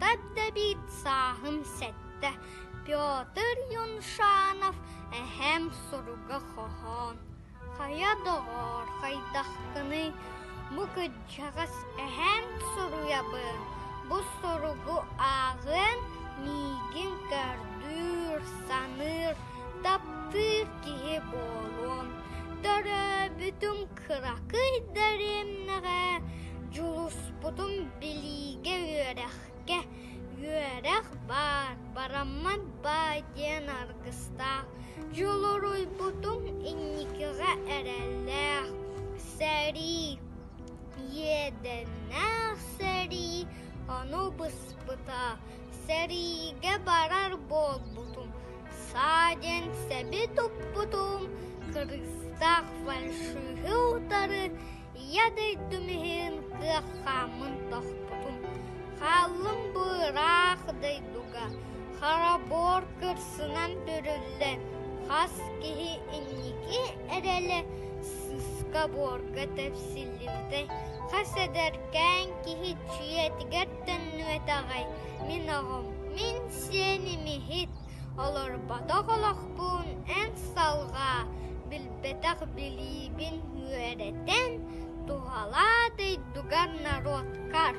Уоттап Давид сааһым сэттэ, Петр Юншанов эһэм суруга хоһоон. Хайа доҕоор, хайдаххыный, бу кырдьаҕас эһэм суруйабын, бу суругу ааҕыан миигин көрдүүр, саныыр, таптыыр киһи буолуом. Төрөөбүтүм кыракый дэриэбинэҕэ дьулуспутум билиигэ үөрэхкэ үөрэх баар, бараммат баай диэн аргыстаах, дьулуруйбутум инникигэ эрэллээх, сэрии, иэдэннээх сэрии ону быспыта, сэриигэ барар буолбутум, Саа диэн сэби туппутум, кырыыстаах фальшиһы утары ийэ дойдум иһин кыах хааммын тохпутум. Хааллым бу ыраах дойдуга, хара буор кырсынан бүрүллэн, хас киһи инники эрэлэ сыыска буорга тэпсиллибитэй, хас эдэркээн киһи дьиэтигэр төннүбэтэҕэй, мин оҕом, мин сиэним иһит Олорботох олохпун эн салҕаа, билбэтэх билиибин үөрэтэн, туһалаа дойдугар норуоткар.